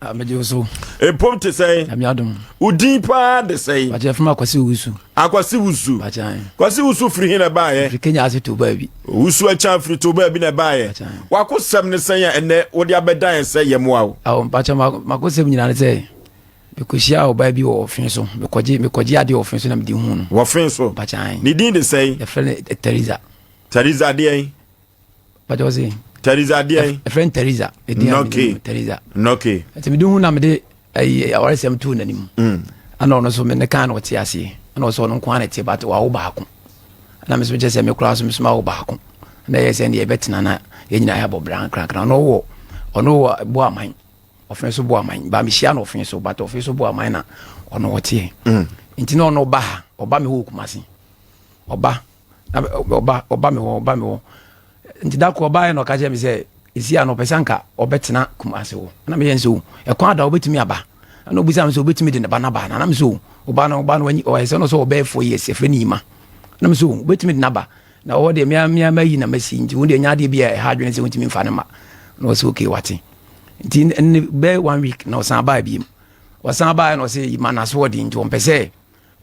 Ah, megye wo so. Epom te sɛn? Nyame adom. Wo din paa de sɛn? Bakyɛ fama Akwasi Owusu. Akwasi Wusu. Bakyɛ. Kwasi Wusu firi he na ɛbaeɛ? Firi Kenya ase to baabi. Owusu akyan firi to baabi na ɛbaeɛ. Bakyɛ. Wakosɛm ne sɛn a ɛnɛ wode abɛdan sɛ yɛmmoa wo? Awo mpakyɛ makosɛm nyinaa ne sɛ mekɔhyia ɔbaa bi wɔ ɔfe so, mekɔgye adeɛ wɔ ɔfe so na mede hu no. Wɔfe so. Bakyɛ. Ne din de sɛn? Yɛfrɛ no Teresa. Teresa deɛn? Bakyɛ wɔ se? Teresa deɛn? Yɛfrɛ no Teresa. Ɛdin a mede hu no, Teresa. Okay. Nti mede hu na mede ayi awaresɛm too n'anim. Ɛna ɔno nso me ne kan na ɔte aseɛ. Ɛna ɔsɛ ɔno nko ara na ɛte but wawo baako. Ɛna me nso kyerɛ sɛ me koraa nso me nso mawo baako. Ɛna ɛyɛ sɛ deɛ yɛbɛtena na yɛn nyinaa yɛabɔ bra nkrankra. Ɔno wɔ Boaman. Ɔfe so Boaman. Ba mehyia no ɔfe so but ɔfe so Boaman na ɔno ɔteɛ. Nti na ɔno ɔba ha, ɔba me hɔ wɔ Kumasi. Ɔba na ɔba me hɔ, ɔba me hɔ. Nti da koro ɔbaeɛ na ɔka kyerɛ me sɛ ɛsi a na ɔpɛ sɛ anka ɔbɛtena Kumasi hɔ. Na meyɛ sɛ o, ɛkwan ada wobɛtumi aba. Na ɔbisa me sɛ wobɛtumi de ne ba no aba. Na nam sɛ o, ɔba no ɔyɛ sɛ no sɛ ɔbɛyɛ 4 years, yɛfrɛ no Yima. Na me sɛ o, wobɛtumi de no aba. Na ɔwɔ deɛ mea mayi na masi nti wo deɛ nya adeɛ bi a ɛha adwene sɛ wontumi mfa no ma. Na ɔsɛ okay, wate. Nti ne bɛyɛ one week na ɔsan baa biem. Ɔsan baa na ɔsɛ Yima na so ɔde nti ɔmpɛ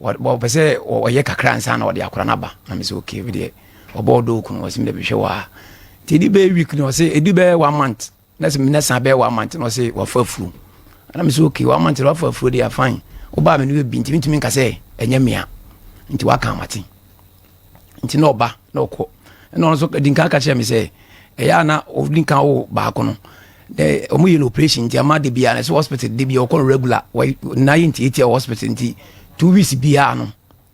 sɛ ɔyɛ kakra nsa na ɔde akora no aba. Na me sɛ okay, me deɛ ɔbɔ ɔdɔ okunu, ɔsɛ me de bɛhwɛ wɔ ha. Nti ɛdi bɛyɛ week na ɔsɛ ɛdi bɛyɛ one month na sɛ mene san bɛyɛ one month na ɔsɛ wafa afuro. Na me sɛ okay, one month na wafa afuro deɛ, fine. Wobaa me no bɛbi nti mentumi nka sɛ ɛnyɛ mea nti waka amate. Nti na ɔba na ɔkɔ ɛna ɔno nso di nkan ka kyerɛ me sɛ ɛyɛ a na ɔdi nkan wo baako no dɛ ɔmo yɛ no operation nti ama de bia na sɛ hospital de bia ɔkɔ no regular na yɛ ntiatia wɔ hospital nti 2 weeks biara no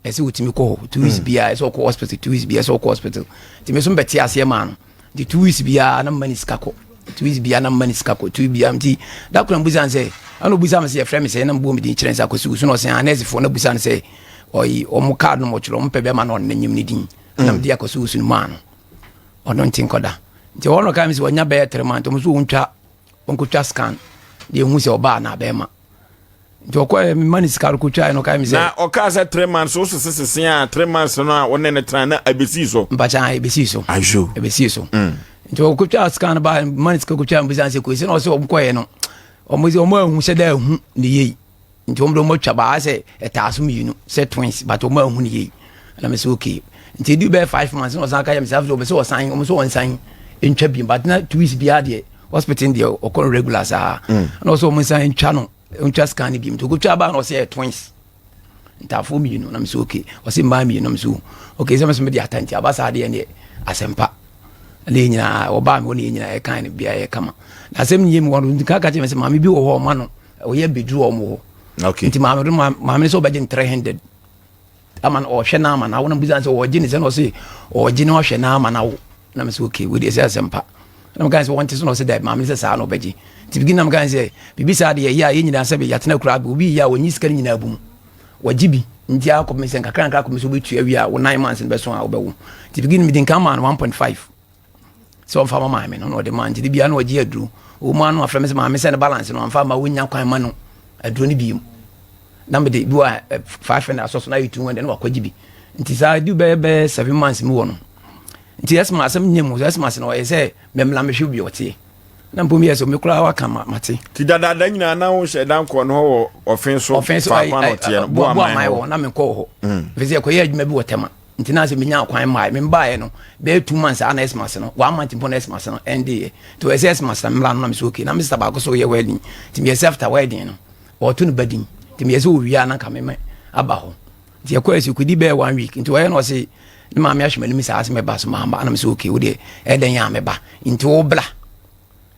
ɛsɛ wotumi kɔ hɔ 2 weeks biara, ɛsɛ ɔkɔ hospital 2 weeks biara, ɛsɛ ɔkɔ hospital. Nti me nso mbɛte aseɛ maa no. Nti 2 weeks biara na mma ne sika kɔ, 2 weeks biara na mma ne sika kɔ, 2 weeks biara. Nti da koro mbusa no sɛ, ɛna obusa me sɛ yɛfrɛ me sɛ, na mbɔ me din kyerɛ sɛ Akɔsi Wusu, na ɔsɛ ah, nɛɛsefoɔ na busa no sɛ ɔyi ɔmo card no mɔtwerɛ ɔmo pɛ bɛma na ɔno n'enyim ne din na mede Akɔsi Wusu no maa no. Ɔno nti nkɔda nti ɔno ka mi sɛ ɔnya bɛyɛ 3 months, ɔmo nso wɔntwa ɔnkɔtwa scan deɛ ehu sɛ ɔbaa na bɛrima. Nti ɔkɔ mma ne sika no kɔtwa no, ɔka mi sɛ Na ɔkaa sɛ 3 months wo sese sese a 3 months no a wɔne ne tena na abɛsii so? Mpakyɛ, ebesii so. Ayo. Ebesii so. Nti ɔkɔtwa scan no ba mma ne sika kɔtwa, mbisa sɛ kɔsi na ɔsɛ ɔmo kɔɛ no ɔmo sɛ ɔmo ahu sɛ dɛ ahu ne yie nti ɔmo de ɔmo atwa baa sɛ ɛtaa so mmienu sɛ twins but ɔmo ahu ne yie. Ɛna mɛ sɛ okay. Nti edi bɛyɛ 5 months na ɔsan ka yɛ mɛ sɛ afei ɔbɛ sɛ ɔsan ɔmo sɛ ɔnsan ntwa bi but na 2 weeks biara deɛ hospital deɛ ɔkɔ no regular saa. Ɛna ɔsɛ ɔmo nsan ntwa no, ntwa scan no bi. Nti ɔkɔtwa baa na ɔsɛ yɛ twins, ntaafoɔ mmienu. Na mɛ sɛ okay. Ɔsɛ mmaa mmienu. Na mɛ sɛ okay, sɛ mɛ sɛ mɛ de ata nti aba saa deɛ deɛ asɛmpa na yɛ nyinaa ɔbaa mi hɔ na yɛ nyinaa yɛkan no bia yɛ kama. Na asɛm no yɛ mu wɔn nti kaka kyerɛ me sɛ maame bi wɔ hɔ ɔma no ɔyɛ bɛduru ɔmo hɔ. Nti maame no maame no sɛ ɔbɛgye no 300 ama no ɔhwɛ no ama no awo. Na bisa sɛ ɔgye ne sɛ na ɔsɛ ɔgye no ɔhwɛ no ama no awo. Na mɛ sɛ okay, wei deɛ sɛ asɛmpa. Na meka sɛ wɔnte so na ɔsɛ dɛ maame no sɛ saa na ɔbɛgye. Nti bi na meka sɛ biribi saa deɛ yɛ a yɛn nyinaa sɛ yɛatena kura obi yɛ a wɔnyi sika no nyinaa bu mu wɔgye bi nti akɔpem sɛ nkakra nkakra akɔpem sɛ wobɛtua wie a wo 9 months no bɛso a wobɛwo. Nti bi mede nka maa no 1.5 sɛ ɔmfa ma maame no na ɔde ma. Nti de bia na ɔgye aduro ɔmu ano afrɛ me sɛ maame sɛ ne balance no amfa ma wonya kwan ma no aduro no bio na mede bi wɔ 500 asɔ so na ayɛ 200 na wakɔgye bi. Nti saa du bɛyɛ 7 months mu wɔ no nti ɛsoma asɛm nyɛ mu ɛsoma se na ɔyɛ sɛ mɛmla mehwɛ bi ɔteɛ na mpo meyɛ sɛ me koraa waka mate. Ti dadaada nyinaa na wohyɛ da nkɔ no hɔ wɔ ɔfe so? Ɔfe so. Faako a na ɔteɛ no. Boaman wɔ na menkɔ wɔ hɔ ɛfiri sɛ ɛkɔyɛ adwuma bi wɔ Tɛma nti na sɛ menya kwan mmae membaeɛ no bɛyɛ 2 months ana Xmas no, one month mpo na Xmas no ɛndeeɛ. Nti ɔyɛ sɛ Xmas na mmra no na mesɛ okay. Na me sister baako so yɛ wedding nti meyɛ sɛ after wedding no ɔto no badin nti meyɛ sɛ ɔwie a na nka mema aba hɔ. Nti ɛkɔ ɛsɛ kɔdi bɛyɛ one week nti ɔyɛ no ɔse ne maame ahwɛ m'anim saa sɛ mɛba so maamba. Na mesɛ okay, wodeɛ ɛdɛn yɛ a mɛba nti wo bla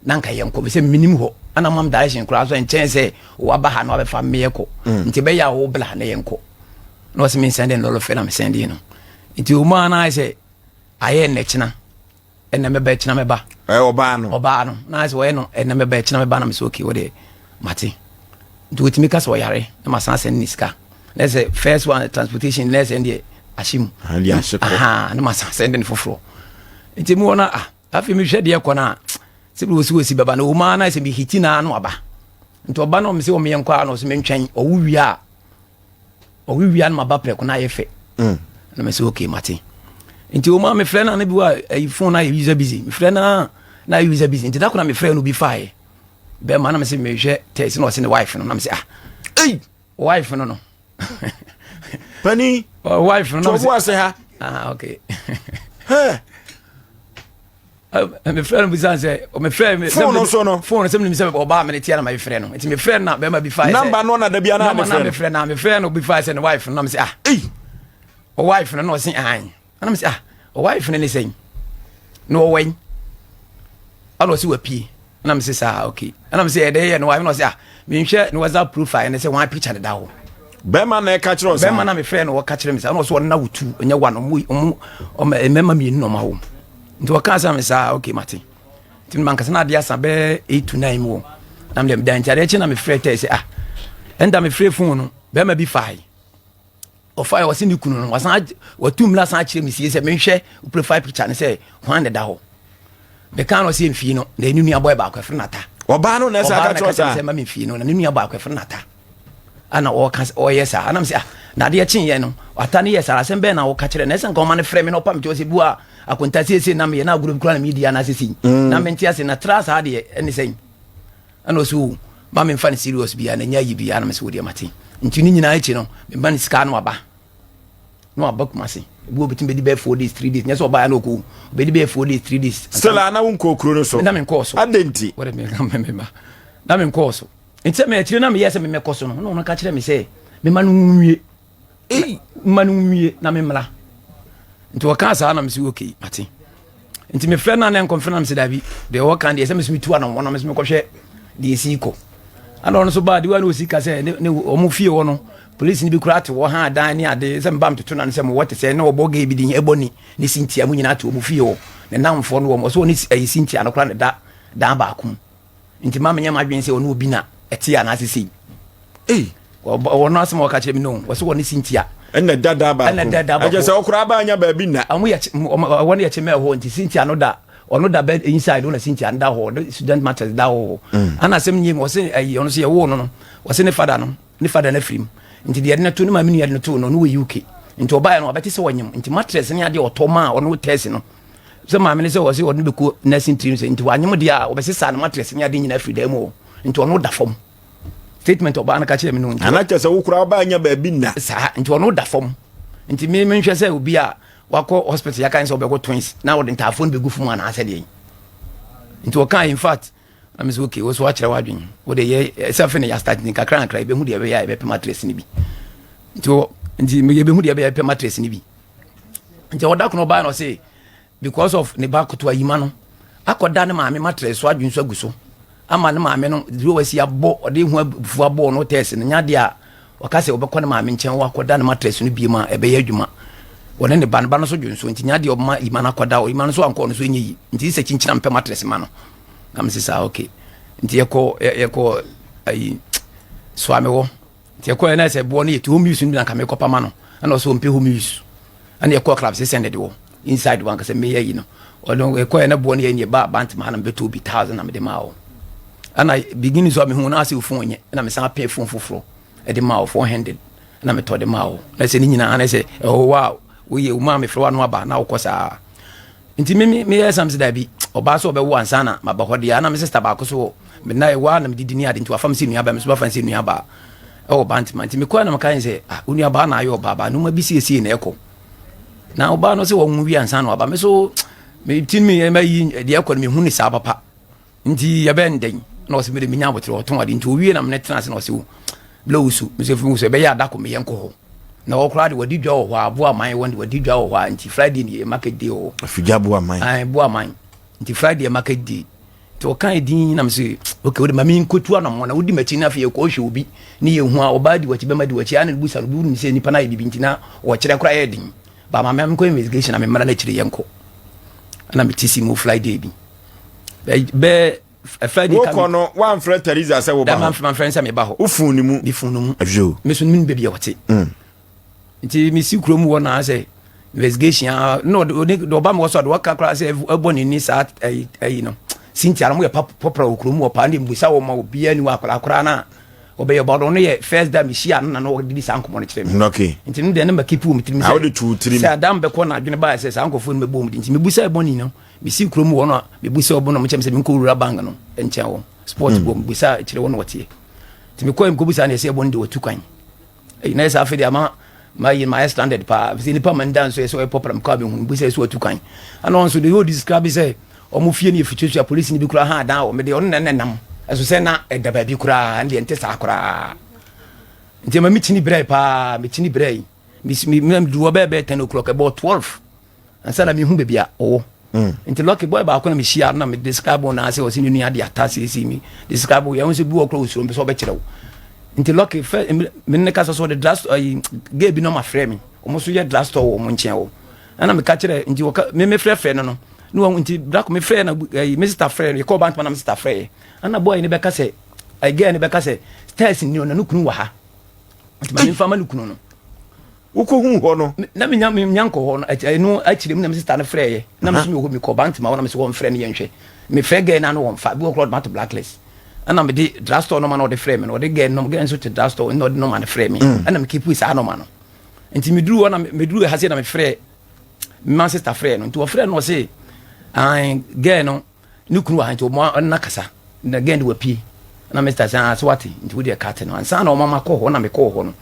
na nka yɛnkɔ sɛ menim hɔ ana mam direction koraa so nkyɛn sɛ waba ha na wabɛfa mmeyɛ kɔ nti ɛbɛyɛ a wo bla na yɛnkɔ. Na ɔsɛ mensɛnde no lɔlɔ fɛ na mesɛnde no. Nti ɔmu a na ayɛ sɛ ayɛ nnɛkyena ɛnɛ mɛba ɛkyena mɛba. Ɔbaa no. Ɔbaa no na ayɛ sɛ ɔyɛ no ɛnɛ mɛba ɛkyena mɛba. Na mesɛ okay, wode mate. Nti wɔtumi ka sɛ ɔyare na masan sɛne ne sika na sɛ first one transportation na sɛ deɛ ahyɛ mu. Aha. Na masan sɛnde ne foforɔ. Nti mu wɔ no ah, afei mehwɛ deɛ kɔ no a sɛ bi wɔsi wɔsi bɛba na ɔmu a na sɛ mehiti naa no aba. Nti ɔba no ɔmɛ sɛ ɔmeyɛ nkɔ a na ɔsɛ mentwɛn ɔwo wie a ɔwo wie a no maba prɛko na ayɛ fɛ. Na mɛ sɛ okay, mate. Nti ɔmu a mefrɛ no a na bi wɔ ayi phone na ayɛ user busy, mefrɛ no a na ayɛ user busy. Nti da ko na mefrɛ no bi faeɛ. Bɛrima na mese mehwɛ test na ɔse ne wife no, na mese ah. Ei! Wife no. Pani. Wife no. To bo ase ha. Ah, okay. Hey. Mefrɛ no bisa sɛ mefrɛ me phone no so no phone sɛ menim sɛ ɔbaa me ne tia na mefrɛ no, nti mefrɛ no na bɛrima bi fa sɛ number no na da bia na mefrɛ no, mefrɛ na mefrɛ no bi fa sɛ ne wife no, na mesɛ ah. Ei! Wife no na ɔse an, na mesɛ ah, wife no ne sɛn na ɔwɛn ɛna ɔse wapie, ɛna mesɛ saa, okay, ɛna mesɛ ɛdɛ yɛ no wife, na ɔse ah, menhwɛ ne WhatsApp profile ne sɛ wɔn picture ne da hɔ. Bɛrima na ɛka kyerɛ ɔsa? Bɛrima na mefrɛ no, wɔka kyerɛ me saa, ɛna ɔse ɔno na wotu ɛnyɛ wa no, ɔmo ɔmo ɔmo mmarima mmienu na ɔmo awo, nti wɔka sɛ me saa, okay, mate. Nti mankasa na adeɛ asa bɛɛ 8 to 9 mu wɔ na mede da, nti adeɛ kye na mefrɛ tɛ sɛ ah, ɛnda mefrɛ phone no, bɛrima bi fae, ɔfae, ɔse ne kunu no wasan watu mmla san akyerɛ me sie sɛ menhwɛ profile picture ne sɛ hwan ne da hɔ. Meka no, ɔsɛ mfii no na ɛne nua bɔɛ baako ɛfiri nata. Ɔbaa no na ɛsɛ aka kyerɛ saa sɛ ma memfii no na ne nua baako ɛfiri nata ana ɔka ɔyɛ saa, anam sɛ ah, na adeɛ kyeeɛ no ata ne yɛ saa, asɛm bɛn na wɔka kyerɛ na ɛsɛ nka ɔma no frɛ me na ɔpa me kyɛw sɛ bu a akonta siesie na meyɛ na agorɔ bi koraa na medi anaasɛ sei na mente ase na tra saa deɛ ɛne sɛn. Ɛna ɔsɛ o ma memfa no serious bia na nya yi bia, na mesɛ wo deɛ mate. Nti ne nyinaa akyi no mema no sika no aba na waba Kumase, ebi wɔ bɛtumi bɛdi bɛyɛ 4 days, 3 days, nyɛ sɛ ɔbaeɛ na ɔkɔ, ɔbɛdi bɛyɛ 4 days, 3 days. Still a na wonkɔɔ kuro no so? Na menkɔɔ so. Adɛn nti? Wɔde mema na menkɔɔ so, nti sɛ me akyire na meyɛ sɛ memɛkɔ so no, na ɔno ka kyerɛ me sɛ mema no nwie, mma no nwie na memmra. Nti wɔka saa na mesɛ okay, mate. Nti mefrɛ no a na nkɔmfrɛ no, mesɛ dabi, deɛ wɔka deɛ sɛ mesɛ metu anamɔ na mesɛ mekɔhwɛ deɛ ɛsi kɔ. Ana ɔno nso baa de wa na ɔsi ka sɛ ne ɔmo fie hɔ no, polisi no bi koraa te hɔ ha dan ne ade sɛ meba metoto na no sɛ mewɔ te sɛ na ɔbɔ gay bi din ɛbɔ ni ne Cynthia mu nyinaa te ɔmo fie hɔ, ne namfoɔ no wɔ mo ɔsɛ ɔne ɛyɛ Cynthia no koraa ne da dan baako mu, nti ma menyɛ m'adwene sɛ ɔne obi na ɛte anaasɛ sei. Ei! Ɔno asɛm a ɔka kyerɛ me no, wɔsɛ wɔne Cynthia ɛna dada baako, ɛna dada baako. Ɛkyɛ sɛ ɔkora aba anya baabi nna. Ɔmo yɛ wɔn yɛ kyemɛ hɔ, nti Cynthia no da, ɔno da bed inside, ɔna Cynthia no da hɔ, ɔde student matters da hɔ. Ana asɛm nie, wɔsɛ ɛyi ɔno sɛ yɛwoo no, wɔsɛ ne father no, ne father no afiri mu, nti deɛ yɛde no to ne maame nua de no to no, ɔno wɔ UK, nti ɔbaeɛ no ɔbɛte sɛ ɔnyem, nti mattress ne adeɛ ɔtɔ maa ɔno tɛsi no sɛ maame no sɛ wɔsɛ ɔno bɛkɔ nursing team sɛ nti wanyem deɛ a wɔbɛsesa no mattress ne adeɛ nyinaa firi dan mu hɔ, nti ɔno da fam. Statement ɔbaa no ka kyerɛ me no, nti ana kyɛ sɛ wokora aba anya baabi nna? Saa, nti ɔno da fam, nti me menhwɛ sɛ obi a wakɔ hospital yɛaka sɛ ɔbɛkɔ twins na wɔde ntaafoɔ no bɛgu fam anaasɛ deɛ. Nti ɔka, in fact, na me sɛ okay, wo so wakyerɛ w'adwene, wode yɛ sɛ afei na yɛastart ni kakra kakra, yɛbɛhu deɛ ɛbɛyɛ a yɛbɛpɛ mattress no bi, nti yɛbɛhu deɛ ɛbɛyɛ yɛbɛpɛ mattress no bi. Nti ɔda kono ɔbaa no ɔse because of ne ba koto ayima no akɔda ne maame mattress so adwene so agu so ama ne maame no deɛ wasi abɔ ɔde ho abufuo abɔ no tɛs no nya deɛ a ɔka sɛ ɔbɛkɔ ne maame nkyɛn wakɔda ne mattress no biem a ɛbɛyɛ adwuma. Wɔne ne ba no, ba no so dwo nso, nti nya deɛ ɔbɛma yima no akɔda hɔ, yima no so ankɔ no so ɛnyɛ yi, nti sɛ kyinkyina mpɛ mattress ma no, na mese saa, okay. Nti yɛkɔ ayi soame wɔ, nti yɛkɔ yɛ na sɛ boɔ no yɛ ti home use no bi na nka mekɔpa ma no, ɛna ɔsɛ ɔmpɛ home use, ɛna yɛkɔ club sɛ sɛnde de wɔ inside wɔn ankasa meyɛ yi no, ɔno yɛkɔ yɛ na boɔ no yɛ nyɛ ba bantama ha na mebɛtɔ bi 1,000 na mede maa wɔ. Ɛna beginning so a mehu na asɛ phone nyɛ, ɛna mesan pɛ phone foforɔ ɛde maa wɔ 400 na metɔ de maa wɔ, na sɛ ne nyinaa na sɛ ɛwɔ hɔ a woyɛ wo maa mefrɛ wa no aba na wokɔ saa. Nti me meyɛ sam sɛ daabi, ɔbaa sɛ ɔbɛwo ansa na maba hɔ deɛ, ana me sister baako so wɔ me na ɛwɔ a na medidi ne ade, nti wafa me sɛ nuabaa, me so bafa sɛ nuabaa ɛwɔ Bantama. Nti mekɔɛ na meka sɛ ah, wo nuabaa na ayɛ ɔbaa baa nneɛma bi siesie na ɛkɔ na ɔbaa no sɛ wɔn wi ansa na waba me so me ti mi ɛma yi deɛ ɛkɔ no mehu ne saa papa, nti yɛbɛn dɛn? Na ɔsɛ mede menya abotere ɔtɔn ade, nti owie na mene tena ase na ɔsɛ wo blɛ wo su mesɛ fi mu sɛ ɛbɛyɛ adako meyɛ nkɔ hɔ na ɔkoraa de wɔde dwa wɔ hɔ a boa man wɔn de wɔde dwa wɔ hɔ a, nti Friday ne yɛ market day wɔ hɔ. Afigya boa man. Ɛn boa man, nti Friday yɛ market day, nti ɔka din nam sɛ okay, wode ma menkɔtu anamɔ na wodi m'akyi no, afei yɛkɔhwɛ obi ne yɛhu a ɔbaa di wakyi, bɛma di wakyi ana busa no, obi wonim sɛ nipa no ayɛ biribi, nti na wɔkyerɛ koraa yɛ den ba ma menkɔ investigation na memmra no akyire yɛnkɔ. Ɛna mete si mu Friday bi bɛɛ Friday ka wokɔ no woamfrɛ Teresa sɛ woba hɔ? Mamfrɛ sɛ meba hɔ. Wofun ne mu? Mefun no mu. Ahwɛ. Me so menim baabi a wɔte, nti mesi kurom hɔ na sɛ investigation a na ɔde ɔde ɔba mi wɔ so a de wɔka koraa sɛ ɛbɔ ne ni saa ɛyi ɛyi no Cynthia no mo yɛ pɔpra wɔ kurom wɔ paa ne mbusa wɔ ma obiara ni wɔ akwadaa koraa na ɔbɛyɛ ɔba ɔno yɛ first time mehyia no na na ɔde di saa nkɔmɔ no kyerɛ me. Nti no deɛ ne ma keep wɔ me tirim sɛ wode to tirim sɛ adam bɛkɔ na adwene baa sɛ saa nkɔfoɔ no mɛbɔ mu di, nti mebusa ɛbɔ ni no mesi kurom hɔ no a mebusa ɔbɔ no mo kyɛm sɛ menkɔ wura bank no nkyɛn hɔ. Sport bɔ bisa kyerɛ wɔn wɔteɛ. Nti mekɔɛ mekɔbusa ne ɛsɛ ɛbɔ no de watu kwan. Ɛyi na ɛsɛ afei de ama ma yi ma ayɛ standard paa sɛ nipa ma nda nso ɛsɛ ɔyɛ popular, mekɔ abɛhu bisa ɛsɛ watu kwan. Ɛna ɔno nso de yɛ describe sɛ ɔmo fie no yɛ fituatua, polisi no bi koraa ha dan wɔ mede ɔno na nenam ɛso sɛ na ɛda baabi koraa, ɛne deɛ nte saa koraa. Nti ɛma mekyini brɛ paa, mekyini brɛ yi meduru hɔ bɛɛ 10 o'clock, ɛbɔ 12 ansa na mehu baabi a ɔwɔ. Nti lucky boy baako na mehyia no na me describe na sɛ ɔsɛ ne nua de ata siesie mi describe yɛn ho sɛ bi wɔ kora osuro mpɛ sɛ ɔbɛkyerɛ wo. Nti lucky fɛ me ne kasa so ɔde drug ayi gay bi na ɔma frɛ me, ɔmo nso yɛ drug store wɔ ɔmo nkyɛn hɔ. Ɛna meka kyerɛ nti wɔka me me frɛfrɛ no no ne wɔn nti brako me frɛ na ayi me sister frɛ no, yɛkɔɔ Bantama na me sister frɛ yɛ. Ɛna boy ne bɛka sɛ ayi girl ne bɛka sɛ stairs ni ɔna ne kunu wɔ ha, nti ma me nfa ma ne kunu no. Wokɔhu hɔ no? Na menya nkɔ hɔ no, ɛno akyire mu na me sister no frɛ yɛ na me so mewɔ hɔ, mekɔ Bantama hɔ na me sɛ wɔmfrɛ no yɛnhwɛ. Mefrɛ girl no a no wɔmfa bi wɔ korɔ ɔde mato blacklist. Ɛna mede drugstore nɔma na ɔde frɛ me no, ɔde girl no, girl nso te drugstore na ɔde nɔma no frɛ me. Ɛna me keep saa nɔma no. Nti meduru hɔ na meduru ha sei na mefrɛ me sister frɛ no. Nti wɔfrɛ no, ɔse an girl no ne kunu wɔ ha, nti ɔmo ɔno kasa na girl no wapie. Na me sister sɛ, ah, sɛ wate nti wodeɛ kate no ansa na ɔma makɔ hɔ. Na mekɔɔ hɔ no,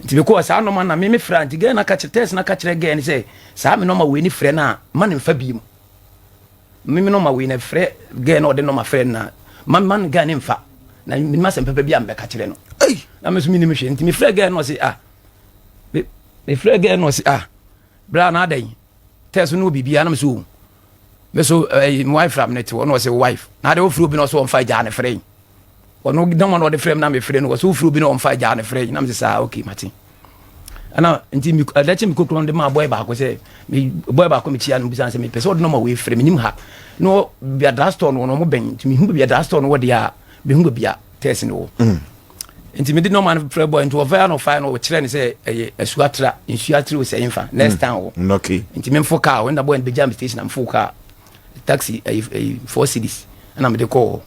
nti mekɔɔ saa nɔma na me mefrɛ, nti girl no aka kyerɛ tɛs no aka kyerɛ girl no sɛ saa me nɔma wei ne frɛ no a ma ne mfa bi mu. Me nɔma wei na frɛ girl no, ɔde nɔma frɛ no na ma no girl ne mfa na menim asɛm pɛpɛ bi a mbɛka kyerɛ no. Na me nso menim hwɛ. Nti mefrɛ girl no, ɔse ah, mefrɛ girl no, ɔse ah, bra na adɛn tɛs no wɔ biribiara? Na me so me so ɛyi me wife ram ne te hɔ. Na ɔse wife na ade wofiri obi na ɔsɛ ɔmfa gyaa ne frɛ yi, ɔno nɔma na ɔde frɛ m na mefrɛ no, ɔsɛ wofiri obi na ɔmfa gyaa ne frɛ yi. Na mese saa, okay, mate. Ɛna nti ɛda kye mekɔ kurom de maa boy baako sɛ me boy baako mekyia no bisa sɛ mepɛ sɛ ɔde nɔma wei frɛ menim ha na bia drugstore no wɔ no ɔmo bɛn. Nti mehu baabi a drugstore no wɔ deɛ a mehu baabi a tɛs no wɔ. Nti mede nɔma no frɛ boy, nti wɔfɛ no ɔfae no ɔkyerɛ no sɛ ɛyɛ Asuatra, Nsuatre wɔ sɛ mfa next town wɔ. Nti memfo car hɔ na boy no bɛgya me station na mfo car taxi ɛyi 4 cedis ɛna mede kɔɔ hɔ.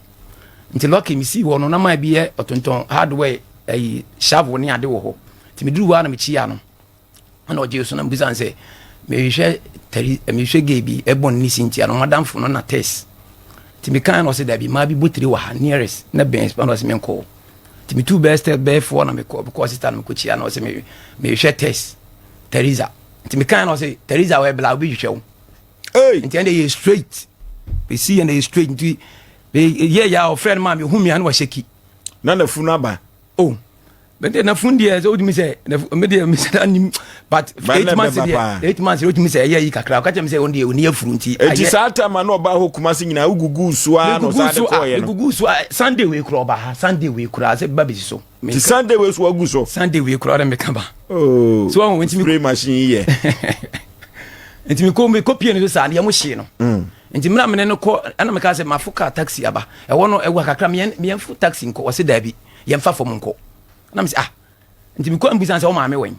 Nti lucky mesii hɔ no na maa bi yɛ ɔtontɔn hardware ɛyi shovel ne ade wɔ hɔ. Nti meduru hɔ a na mekyia no ɛna ɔgye so na mebisa no sɛ mehwehwɛ tari, mehwehwɛ gay bi ɛbɔ ne si ntia no madamfo no na test. Nti mekaa na ɔsɛ dabi, maa bi botire wɔ ha nearest na bɛn na ɔsɛ menkɔ. Nti metu bɛɛ step bɛɛ four na mekɔ sister no mekɔkyia na ɔsɛ mehwehwɛ test Teresa. Nti mekaa na ɔsɛ Teresa wɔ ɛbla obi hwehwɛ wo. Nti ɛnde yɛ straight bɛsi yɛ na yɛ straight. Nti yɛ yɛ a ɔfrɛ no maa me ɔhu me a na wahyɛ ki. Na nafunu aba? Oh, mede nafunu deɛ sɛ wotumi sɛ mede mesɛ anim but 8 months deɛ, 8 months wotumi sɛ ɛyɛ yi kakra. Ɔka kyerɛ me sɛ ɔno deɛ ɔni afuru nti. Eti saa time a na ɔbaa hɔ Kumase nyinaa wogugu so a na ɔsan de kɔɔyɛ no? Megugu so a Sunday wei kora ɔba ha, Sunday wei kora sɛ ba bɛsi so. Ti Sunday wei so wagu so? Sunday wei kora ɔde meka ba. Oh, so ɔho nti spray machine yi yɛ. Nti mekɔ pie no so saa deɛ mo hyee no. Nti mmerɛ mene no kɔ ɛna meka sɛ mafo car taxi aba ɛwɔ no ɛwɔ kakra meyɛmfo taxi nkɔ. Ɔse daabi, yɛmfa fam nkɔ. Na mesɛ ah, nti mekɔ mbusa sɛ wo maame wɛn?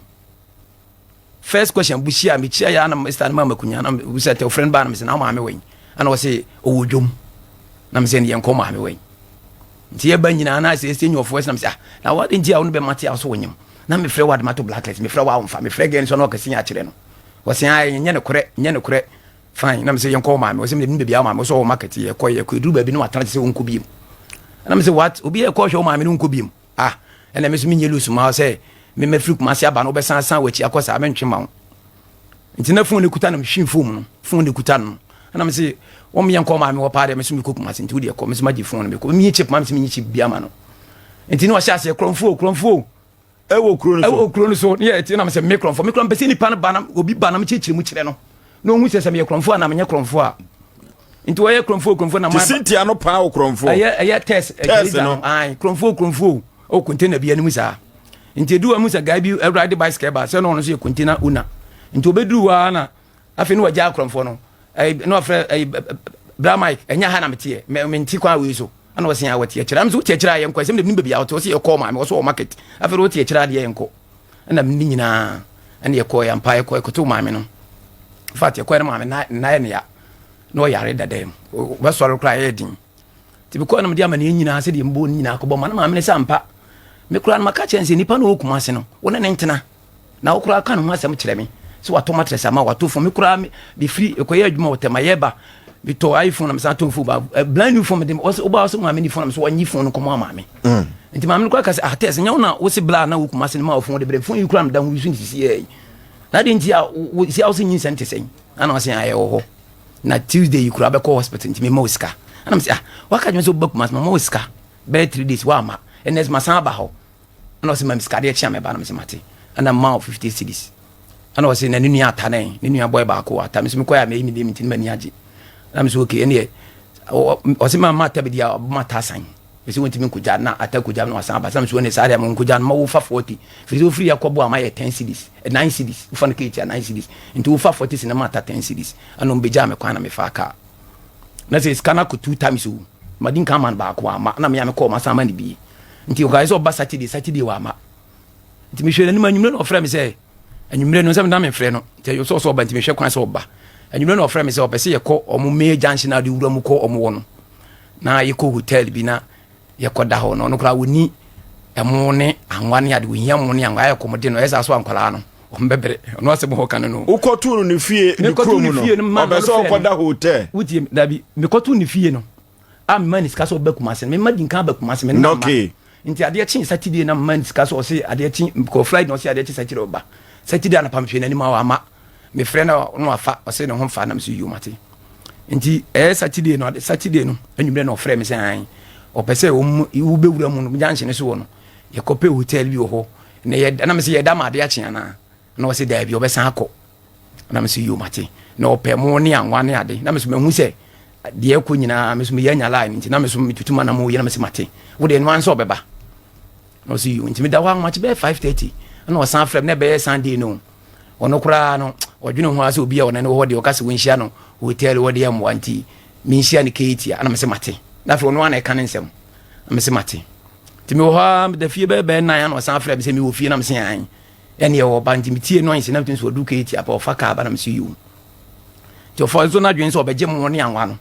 First question buhyia mekyia yɛ ana mr no ma makunya na busa tɛ wofrɛ no baa na mesɛ na wo maame wɛn? Ana ɔse ɔwɔ dwom. Na mesɛ ne yɛnkɔ maame wɛn? Nti yɛba nyinaa na sɛ ɛsɛ nyɔfoɔ ɛsɛ na mesɛ ah, na wade nti a wo no bɛma te a so wonyam na mefrɛ wo ade mato blacklist, mefrɛ wo a womfa. Mefrɛ gɛ nso na ɔkɛse yɛ akyerɛ no, wɔsɛ a nyɛ nokorɛ, nyɛ nokorɛ. Fine, na mesɛ yɛnkɔ wo maame. Wɔsɛ mede baabi a wo maame wɔsɛ ɔwɔ market. Yɛkɔ ɛduru baabi na watena te sɛ wonkɔ biem. Ɛna mesɛ what, obi yɛ kɔhwɛ wo maame no wonkɔ biem? Ah, ɛna me so menyɛ loose ma sɛ memafiri Kumase aba no wobɛsan san w'akyi akɔ saa mentwe ma wo. Nti na phone no kuta no, mehwim phone no, phone no kuta no. Ɛna mese wɔn yɛ nkɔ maame wɔ paa deɛ, me so mekɔ Kumase. Nti wodeɛ kɔ, me so magye phone no mekɔ menyi chip ma me sɛ menyi chip bi ama no. Nti ne wahyɛ aseɛ korɔmfoɔ korɔmfoɔ. Ɛwɔ kuro no so? Ɛwɔ kuro no so ne yɛ ti na mesɛ me korɔmfoɔ, me korɔmfoɔ mpɛ sɛ nipa no ba na obi ba na mekyerɛkyerɛ mu kyerɛ no na ɔhu sɛ meyɛ korɔmfoɔ a na menyɛ korɔmfoɔ a. Nti wɔyɛ korɔmfoɔ korɔmfoɔ na ma Cynthia no paa wɔ korɔmfoɔ. Ɛyɛ test. Test no. Ayi korɔmfoɔ korɔmfoɔ ɔ container bi anim saa. Nti edu wɔn mu sɛ guy bi ɛwura de bicycle ba sɛ na ɔno nso yɛ container owner. Nti obeduru hɔ ara na afei ne wagya akorɔmfoɔ no ɛyi na wafrɛ ɛyi bra Mike, ɛnyɛ ha na meteɛ mɛ mente kwan wei so. Ɛna ɔsɛn a wɔte akyire am sɛ wote akyire a yɛnkɔ ɛsɛm de nim baabi a wɔte. Ɔsɛ yɛkɔɔ maame ɔsɛ wɔ market. Afei wote akyire adeɛ yɛnkɔ. Ɛna ne nyinaa ɛna yɛkɔɔ yɛmpa yɛkɔ yɛkɔto maame no. In fact, yɛkɔɔ no maame na na yɛ ne ya na ɔyare dada mu wɔbɛsɔre koraa ɛyɛ den. Nti mekɔɔ no mede amaneɛ nyinaa sɛdeɛ mbɔ no nyinaa kɔbɔ ma no maame no sɛ ampa me koraa no maka kyerɛ no sɛ nipa no ɔwɔ Kumase no wo ne ne ntena na wo koraa ka ne ho asɛm kyerɛ me sɛ watɔ mattress ama watɔ fam. Me koraa mefiri ɛkɔyɛ adwuma wɔ Tɛma yɛba. Metɔ iPhone na mesan tɔ phone ba brand new phone mede ɔsɛ ɔba ɔsɛ maame ni phone na mesɛ ɔnyi phone no kɔmɔ maame. Nti maame no kora ka sɛ ah tɛs nyɛ wo na wose bla na wo kuma se no ma wo phone de brɛ phone yi kora meda ho yi so ne sisi yɛ yi. Na de nti a wo si a wose nyinsɛn te sɛn? Ana ɔsɛ ayɛ wɔ hɔ. Na Tuesday yi kora bɛkɔ hospital nti mema wo sika. Ana mesɛ ah waka kyerɛ me sɛ wobɛba kuma se mama wo sika bɛyɛ 3 days woamma. Ɛnɛ masan aba hɔ. Ɛna ɔsɛ ma me sika adeɛ kye a mɛba na mesɛ mate. Ɛna mma wo 50 cedis. Ɛna ɔse na ne nua ata nɛn ne nua bɔyɛ baako ata me so mekɔyɛ a mɛyi me deɛ nti ne m'ani agye na me so okay ɛneɛ ɔse ma ma ata bi deɛ ɔbɛma ata asan mese wɔntumi nkogya na ata kogya na wasan aba sɛ me so ɛne saa deɛ mo nkogya no ma wofa 40 firi sɛ wofiri akɔbɔ a ma yɛ 10 cedis 9 cedis wofa no keeti a 9 cedis nti wofa 40 cedis na ma ata 10 cedis ɛna ɔmbɛgyaa me kwan na mefaa kaa na sɛ sika no akɔ two times o madi nka ama no baako ama na mea mekɔɔ masan ma no bie nti ɔkae sɛ ɔba Saturday Saturday wɔ ama nti mehwɛ n'anim anwummerɛ na ɔfrɛ me sɛ anwummerɛ no sɛ mena mefrɛ no nti ɛyɛ sɛ ɔsɛ ɔba nti mehwɛ kwan sɛ ɔba anwummerɛ na ɔfrɛ me sɛ ɔpɛ sɛ yɛkɔ ɔmo main junction a de wura mu kɔ ɔmo wɔ no na yɛkɔ hotel bi na yɛkɔda hɔ no ɔno koraa wɔni ɛmo ne anwa ne ade wɔhia mo ne anwa ayɛ kɔm de no ɛyɛ saa so ankwalaa no ɔmo bɛbrɛ ɔno asɛm hɔ ka no no wokɔto no ne fie ne kurom no ɔbɛ sɛ ɔkɔda hotel wotie dabi mekɔto ne fie no a mema ne sika sɛ ɔba Kumase no mema di nkan aba Kumase me ne mama nti adeɛ kye Saturday na mema ne sika sɛ ɔse adeɛ kye kɔ Friday na ɔse adeɛ kye Saturday ɔba Saturday anapa mehwɛ n'anim a wama mefrɛ na na wafa ɔse ne ho mfa na mese yom ate nti ɛyɛ Saturday no Saturday no anwummerɛ na ɔfrɛ me sɛ an ɔpɛ sɛ wobɛwura mu no junction so wɔ no yɛkɔpɛ hotel bi wɔ hɔ na yɛ na mese yɛda ma adeɛ akye anaa na ɔse daabi ɔbɛsan akɔ na mese yo mate na ɔpɛ mo ne anwa ne ade na mese mahu sɛ deɛ ɛkɔ nyinaa me so meyɛ anya line nti na me so metutu ma na mo yɛ na mese mate wo deɛ no ansɛ ɔbɛba na ɔse yo nti meda hɔ ahomakye bɛyɛ 5:30 na ɔsan frɛ me na ɛbɛyɛ Sunday no ɔno koraa no ɔdwene ho ara sɛ obi a ɔne no wɔ hɔ deɛ ɔka sɛ wɔnhyia no hotel wɔ deɛ mmoa nti menhyia no keeti a na mese mate na afei ɔno ara na ɛka ne nsɛm na mese mate nti mewɔ hɔ ara meda fie bɛyɛ bɛyɛ nan na ɔsan frɛ me sɛ mewɔ fie na mese an ɛneɛ ɔba nti metie noise na metumi sɛ ɔdu keeti apɛ ɔfa kaa ba na mese yo nti ɔfa nso n'adwene sɛ ɔbɛgye mo ne anwa no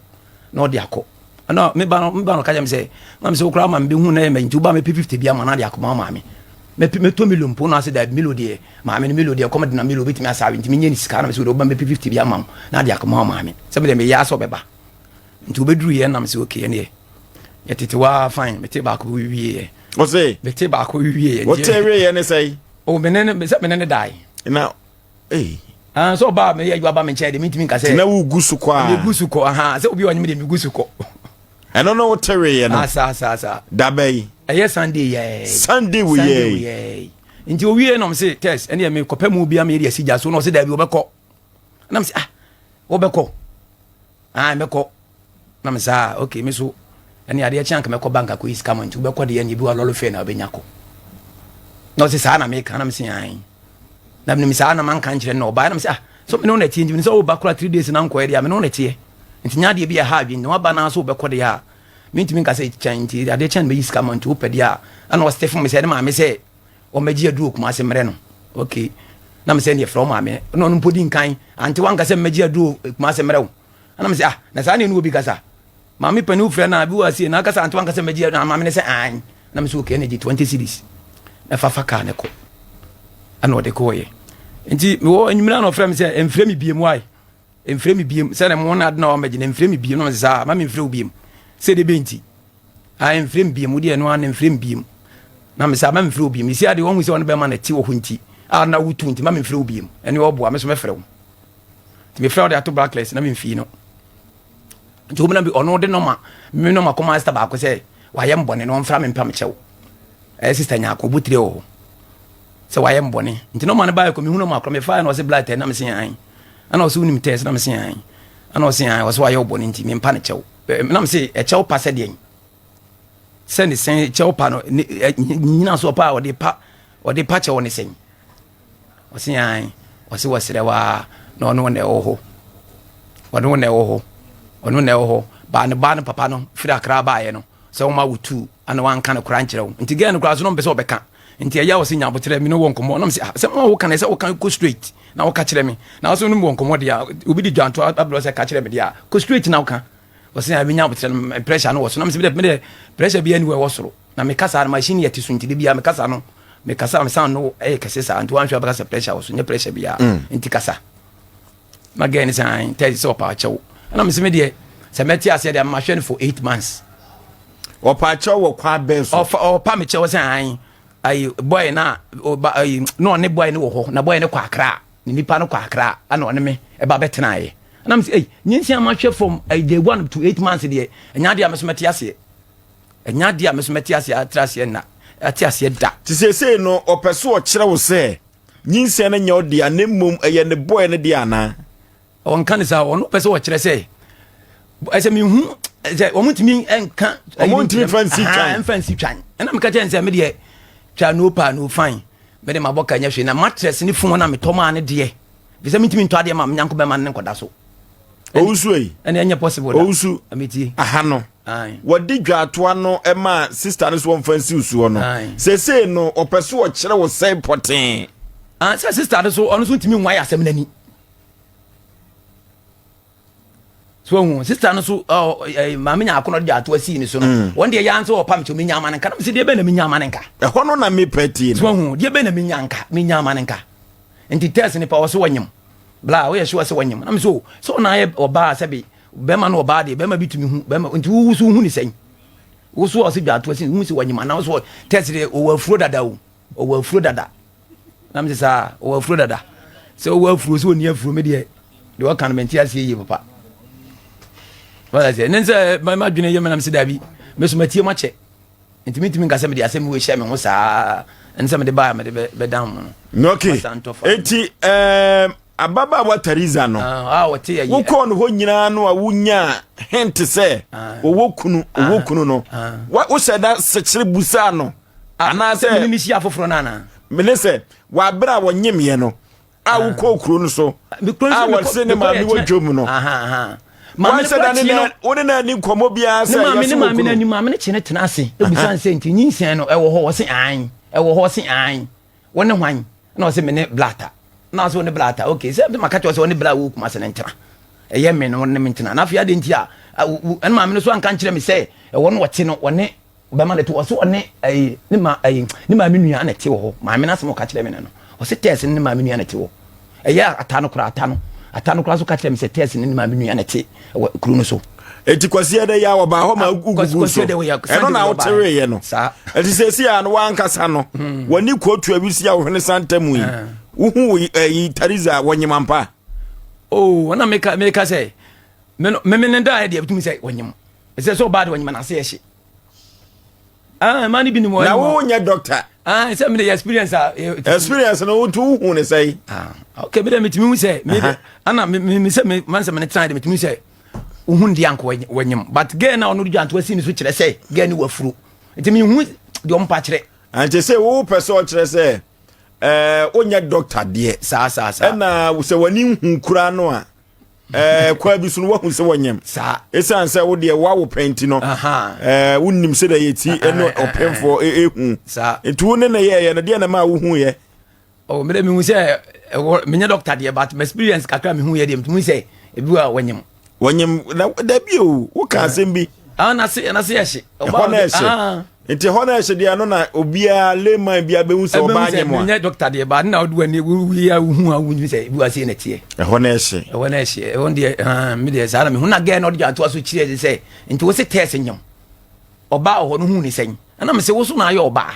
na ɔde akɔ ɛna me ba no me ba no ka kyerɛ me sɛ na me sɛ wokora ma mebɛhu na ɛmɛ nti woba mɛpɛ 50 bi ama na ade akɔma maame mɛpɛ mɛtɔ milo mpo na ase da milo deɛ maame no milo deɛ kɔm de na milo bɛtumi asa awe nti menyɛ ne sika na me sɛ wode woba mɛpɛ 50 bi ama wo na ade akɔma maame sɛ medeɛ meyɛ asɛ ɔbɛba nti wobɛduru yɛ nam sɛ okay ɛneɛ yɛtete waa fine mete baako wieɛ ɔse mete baako wieɛ wote wieɛ ne sɛi o mene ne sɛ mene ne dae na Ei. Ah, sɛ ɔbaa meyɛ adwuma ba me nkyɛn de mentumi nka sɛ. Na wogu so kɔ a. Megu so kɔ aha sɛ obi a ɔnyem de megu so kɔ. Ɛno no wote weeɛ no. Ah, saa saa saa. Daba yi. Ɛyɛ Sunday yɛɛ. Sunday wo yɛɛ. Sunday Nti owie na ɔmo se test ɛne ɛmi kɔpɛ mu bi ama yɛ de asi gya so na ɔse daabi ɔbɛkɔ. Na mo se ah wɔbɛkɔ. Ah mɛkɔ. Na me saa okay me so ɛne adeɛ kye anka mɛkɔ bank akɔyi sika ma nti wobɛkɔ deɛ ɛne ebi wa lɔre fɛ na wobɛnya kɔ na ɔse saa na meka na mese an na menim saa na manka nkyerɛ no na ɔbaa na mese ah so mene wo na ɛteɛ nti mene sɛ woba kora 3 days na nkɔɛ deɛ a mene wo na ɛteɛ nti nya adeɛ bi ɛha adwene na waba na so wobɛkɔ deɛ a mentumi nka sɛ kyɛn nti adeɛ kyɛn bɛyi sika ma nti wopɛ deɛ a ɛna ɔste fo me sɛ ne maame sɛ wɔmmɛgye aduro Kumase mmerɛ no okay na mesɛ neɛ frɛ wo maame na ɔno mpo di nkan ante wanka sɛ mmɛgye aduro Kumase mmerɛ wo Ɛna mese ah na saa ne ɛne obi kasa maame panin wofrɛ no a bi wɔ asie na akasa ante wankasa magyi na maame ne sɛ an na mese okay ɛna gye 20 cedis na fa fa kaa ne kɔ ɛna ɔde kɔɔyɛ nti mewɔ anwummerɛ na ɔfrɛ me sɛ ɛmfrɛ me biem wae ɛmfrɛ me biem sɛ ne mo na ade na ɔmɛgye na ɛmfrɛ me biem na mese saa ma memfrɛ wo biem sɛ de bɛnti a ɛmfrɛ me biem wodeɛ ɛno a na ɛmfrɛ me biem na mese ma memfrɛ wo biem ɛsi adeɛ wɔhu sɛ ɔne bɛma na ɛte wɔ hɔ nti a na wotu nti ma memfrɛ wo biem ɛne ɔboa me so mɛfrɛ wo nti mefrɛ ɔde ato blacklist na memfii no nti wɔn na bi ɔno de nɔma me nɔma kɔma sista baako sɛ wayɛ mbɔne na ɔmfra me mpam kyɛw ɛyɛ sista nyaako obotire wɔ hɔ sɛ wayɛ mbɔne nti nɔma no baayɛ kɔ mehu nɔma korɔ mefaeɛ na ɔsɛ black tɛ na mese an ɛna ɔsɛ wonim tɛ sɛ na mese an ɛna ɔsɛ an ɔsɛ wayɛ ɔbɔne nti mempa ne kyɛw na mese ɛkyɛw pa sɛ deɛn sɛ ne sɛn kyɛw pa no nyina so pa a ɔde pa ɔde pa kyɛw ne sɛn Ɔse ae, ɔse wɔsrɛ wo aa na ɔne wo na ɛwɔ hɔ ɔne wo na ɛwɔ hɔ ɔne wo na ɛwɔ hɔ baa ne baa ne papa no firi akra baayɛ no sɛ wɔma wo tuu ana wanka no koraa nkyerɛ wo nti gɛɛ no koraa so na ɔmpɛ sɛ ɔbɛka nti ɛyɛ a ɔse nya aboterɛ me ne wɔ nkɔmmɔ na mese ah sɛ ma woka no sɛ woka kɔ straight na woka kyerɛ me na wo sɛ wone wɔ nkɔmmɔ deɛ a obi de dwanto abrɛ sɛ ka kyerɛ me deɛ a kɔ straight na woka ɔse a menya aboterɛ no pressure no wɔ so na mese mede pressure bi ani wɔ ɛwɔ soro Na me kasa no machine yɛ te so nti da biara me kasa no me kasa me sound no ɛyɛ kɛse saa nti wanhwɛ abɛka sɛ pressure wɔ so nyɛ pressure biara mm. nti kasa na girl ne sɛ an tɛsi sɛ ɔpa akyɛw ɛna me se me deɛ Sɛ mɛte aseɛ deɛ, mahwɛ no for 8 months. Ɔpa kyɛw wɔ kwan bɛn so? Ɔfa ɔpa me kyɛw sɛ an ayi boy na ɔba ayi na ɔne boy no wɔ hɔ, na boy no kɔ Akra, ne nipa no kɔ Akra, ana ɔne me ɛba bɛtenaeɛ. Ɛna me sɛ, ɛy, nyinsi a mahwɛ from day 1 to 8 months deɛ, ɛnya adeɛ a me so mɛte aseɛ, ɛnya adeɛ a me so mɛte aseɛ, ate aseɛ na ate aseɛ da. Te seesei no, ɔpɛ so ɔkyerɛ wo sɛ nyinsɛn no nyɛ ɔdea, na mmom ɛyɛ ne boy no deɛ anaa? Ɔnka ne saa. Ɔno pɛ sɛ ɔkyerɛ sɛ ɛsɛ mehu sɛ ɔmo ntumi nka. Ɔmo ntumi mfa nsi twan. Mfa nsi twan. Ɛna meka kyerɛ ne sɛ medeɛ twa no pa no fine, mede mabɔ ka nyɛ hwee, na mattress ne phone na metɔ maa ne deɛ fi sɛ mentumi ntɔ adeɛ ma menyanko bɛma ne nkɔda so. Owusu yi. Ɛne ɛnyɛ possible da. Owusu. Ametie. Aha no, wɔde dwaatoa no ma sister no so wɔmfa nsiw soɔ no, seesei no ɔpɛ so ɔkyerɛ wo sɛ pɔtee? Ah, sɛ sister no so, ɔno so ntumi nwae asɛm n'ani so ohun sister no so ɔ ɛ maame nya akɔnɔ de ato asi ne so no, wɔn deɛ yan sɛ ɔpa mi kyɛ mi nya ama ne nka, na mi sɛ deɛ bɛn na mi nya ama ne nka? Ɛhɔ no na mepɛ tie so no. Ohun deɛ bɛn na mi nya nka mi nya ama ne nka? Nti test nipa wɔ so wɔnyim bla, woyɛ sure sɛ wɔnyim? Na mi so sɛ ɔna ayɛ ɔbaa, sɛbi bɛrima no, ɔbaa deɛ bɛrima bi tumi hu bɛrima, nti wo so hu ne sɛn? Wo so ɔsɛ dwa ato asi hu sɛ wɔnyim anaa? Wo so test deɛ, ɔwɔ afuro dada o, ɔwɔ afuro dada. Na mi sɛ saa, ɔwɔ afuro dada, sɛ ɔwɔ afuro sɛ ɔni afuro, mi deɛ deɛ ɔka no mɛ nti aseɛ yie papa. Wɔn sɛ ne nsɛ mɛ ma dwene yɛ mɛ nam sɛ dabi, mɛ so mɛ tie mu akyɛ, nti mi ntumi nkasa mi de asɛm wo ehyia mi ho saa, ɛne sɛ mede baa mede bɛdan mu no. Ok, eti ababaawa Theresa no, Ah, wɔte yɛ. Wokɔɔ no hɔ nyinaa no a wonya hint sɛ ɔwɔ kunu, ɔwɔ kunu no, wohyɛ da sekyere busaa no anaasɛ? Mene ne hyia foforɔ no anaa? Mene sɛ wɔaberɛ a wɔnyemyɛ no a wokɔɔ kuro no so a wɔse ne maame wɔ dwom no, maame no da ne na wo ne na ani nkɔmmɔ biara sɛ ne maame ne yɛso wɔ maame kunu? N'anim maame no kye ne tena ase ebusa nsɛ, nti nyinsɛn no ɛwɔ hɔ? Wɔse an ɛwɔ hɔ. Ɔse an wɔne hwan? Na ɔse me ne blata. Na ɔse wo ne blata? Okay, sɛ maka kyerɛ sɛ wɔne bla wo kuma se ne ntena, ɛyɛ me no wɔne me ntena. Na afei ade nti a ɛne maame no so anka nkyerɛ me sɛ ɛwɔ no wɔte no wɔne bɛma no te, ɔse ɔne ɛyi ne ma ɛyi ne maame nua na ɛte wɔ hɔ. Maame no asɛm ɔka kyerɛ me no, ɔse tɛɛse ne maame nua na ɛte hɔ. Ɛyɛ ata no koraa, ata no koraa so ka kyerɛ me sɛ tɛɛse ne maame nua na ɛte wɔ kuro no so. Eti Kwasi ɛdɛ yɛ a wɔbaa hɔ ma wogugu so, ɛno na wotereeɛ no? Saa. Ɛti sɛ esi a no wankasa no wɔne kootu awisi a wɔhwene santa mu yi, wohu wo ɛyi Theresa wɔnyem ampa? Oh, ɔna meka sɛ me no me ne da yɛ deɛ bitumi sɛ wɔnyem, ɛsɛ sɛ ɔbaa de wɔnyem anase yɛ hye. Ah, ɛma no bi nim. Na wo nyɛ doctor. Ah, sɛ mede yɛ experience a. Experience no wotu wohu ne sɛi? Ah, okay, mede metumi hu sɛ me de ana me me sɛ me man sɛ me ne tena de metumi sɛ wohu deɛ anka wɔnyem, but girl na ɔno de dwanto asi ne so kyerɛ sɛ girl ne wafuro, nti mehu deɛ ɔmpa kyerɛ. Ankyɛ sɛ wopɛ sɛ ɔkyerɛ sɛ wonyɛ doctor deɛ. Saa saa saa. Ɛna sɛ w'ani nhu kura no a, kwan bi so no wahu sɛ wɔnyam. Saa. Ɛsiane sɛ wodeɛ woawo pɛn nti no, wonim sɛ dɛ yɛti ɛne ɔpemfoɔ ɛhu. Saa. Nti wo ne ne yɛɛyɛ no deɛ na ma wohuyɛ? Oh, mede mehu sɛ ɛwɔ menyɛ doctor deɛ, but my experience kakra mehu yɛ deɛ, metumi sɛ ebi wɔ a wɔnyem. Wɔnyem na dabi o, woka asɛm bi. Ah, nase yɛ hye. Ɛhɔ na ɛhye, nti ɛhɔ na ɛhye deɛ no na obiara layman biara bɛhu sɛ ɔbaa nyem a. Menyɛ doctor deɛ, but na wode w'ani woyi a wohu a wohu sɛ ebi wɔ ase na teɛ. Ɛhɔ na ɛhye. Ɛhɔ na ɛhye, ɛhɔ deɛ, ah, me deɛ saa na mehu. Na gɛɛ na ɔde dwantoa so kyerɛ sɛ nti wo se tɛɛse nyem ɔbaa wɔ hɔ no hu ne sɛn? Ɛna me sɛ wo so na ayɛ ɔbaa,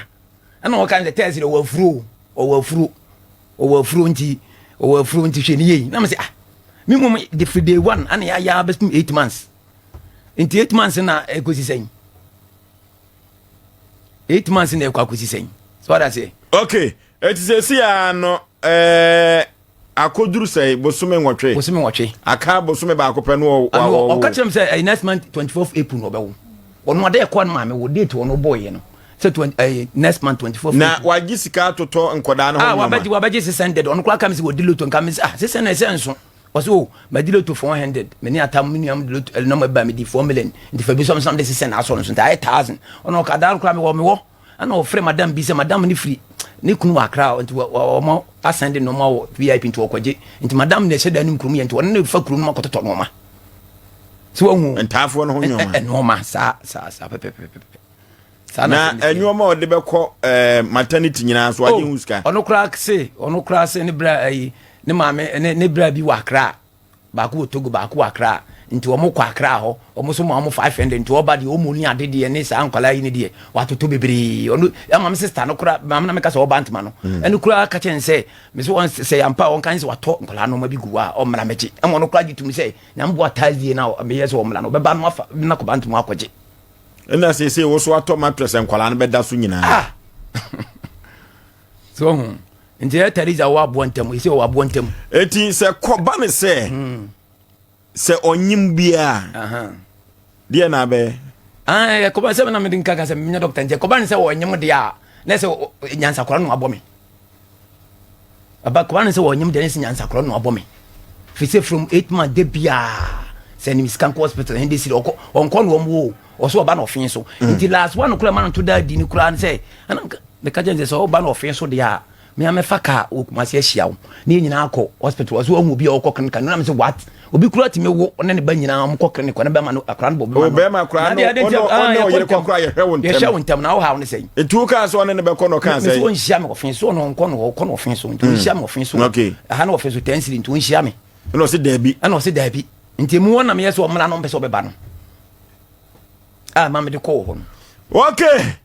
ɛna ɔka sɛ tɛɛse deɛ ɔwɔ afuro, ɔwɔ afuro, ɔwɔ afuro, nti ɔwɔ afuro, nti hwɛ ne yie. Na me sɛ ah, me mmom de firi day one ana yɛayɛ abɛsum 8 months, nti 8 months na ɛkɔsi sɛn? 8 months na ɛkɔ akɔsi sɛn? So wada sɛ. Ok, ɛti sɛ si a no akɔduru sɛ bosome 8. Bosome 8. Aka bosome baako pɛ no. Ɔka kyerɛ m sɛ ɛyɛ next month 24 April na ɔbɛwo. Ɔno ade ɛkɔ no maame wɔ date ɔno bɔɔyɛ no sɛ 20 next month 24. Na wagye sika atotɔ nkɔdaa no ho? Ah. Nneɛma. Wabɛgye 600. Ɔno koraa ka mi sɛ wɔdi lotto nka mi sɛ ah, 600 sɛ nso ɔsɛ o madi lotto 400, me ne atam me nuam di lotto ɛnam ɛba mi di 4 million, nti fa bi so am de 600 asɔ no so, nti ayɛ 1,000. Ɔno ɔka dan koraa mewɔ ɛna ɔfrɛ madam bi sɛ madam ne firi ne kunu wɔ Akra, nti wɔn asan de nneɛma wɔ VIP, nti wɔkɔgye, nti madam na ɛhyɛ dan no kurom yɛ, nti ɔne ne fa kurom no akɔtotɔ nneɛma so wɔn hu. Ntaafoɔ no ho nneɛma. Nneɛma saa saa saa pɛpɛpɛpɛ. Saa na nneɛma a ɔde bɛkɔ maternity nyinaa so agye ho sika? Ɔno koraa se ne bra ayi ne maame ne bra bi wɔ Akra, baako wɔ Togo, baako wɔ Akra. Nti wɔn kɔ Accra hɔ, wɔn nso ma wɔn 500. Nti ɔba deɛ wɔn ni ade deɛ ne saa nkwadaa yi ne deɛ watoto bebree. Ɔno ɛma me sister no kora, maame na meka sɛ ɔba ntoma no. Ɛno kora ka kyɛn sɛ me so wɔn sɛ yampa wɔn kan sɛ watɔ nkwadaa no ma bi gu hɔ a ɔmmra mɛgye. Ɛma ɔno kora gye tum sɛ Nyame boa Thursday na meyɛ sɛ ɔmmra no ɔbɛba no afa na kɔba ntoma akɔgye. Ɛna seesei wo so atɔ mattress nkwadaa no bɛda so nyinaa. Ah! So ɔho nti ɛ Teresa wɔ aboɔ ntam ɛsɛ wɔ aboɔ ntam. Eti sɛ kɔba ne sɛ hmm. sɛ ɔnyim biara deɛ na abɛyɛ. Ah, ɛkɔba sɛ na mede nka ka sɛ menyɛ dɔkta nti ɛkɔba ne sɛ ɔnyim deɛ a na sɛ nyansakora no abɔ me. Aba kɔba ne sɛ ɔnyim deɛ ne sɛ nyansakora no abɔ me. Firi sɛ from 8 months de biara sɛ nim sika nkɔ hospital ɛn de siri ɔkɔ ɔnkɔ no ɔmo wo ɔso ɔba na ɔfe so. Nti last one kora ma no to da di ne kora ne sɛ ɛna meka kyerɛ sɛ sɛ ɔba na ɔfe so deɛ a me a mɛfa kaa wɔ Kumasi ahyia wo ne yɛn nyinaa akɔ hospital. Ɔso ɔhu obi a ɔkɔ clinic no na me sɛ what, obi kura tumi wo ne ne ba nyinaa ɔmo kɔ clinic ne bɛma no akora no bɔ bɛma no. Bɛrima kora no ɔne ɔne ɔyere kɔ kora yɛhwɛ wo ntɛm, yɛhwɛ wo ntɛm na wo haw ne sɛn. Nti wo kaa sɛ ɔne ne bɛkɔ no ɔkaa sɛ me ɔnhyia me ɔfe so, ɔno ɔnkɔ no ɔkɔ no ɔfe so nti ɔnhyia me ɔfe so. Ɛha no ɔfe so 10 cedi nti ɔnhyia me. Ɛna ɔse daabi. Ɛna ɔse daabi nti emu hɔ na meyɛ sɛ ɔmmra no ɔmpɛ sɛ ɔbɛba no a ma mede kɔɔ hɔ no. Okay,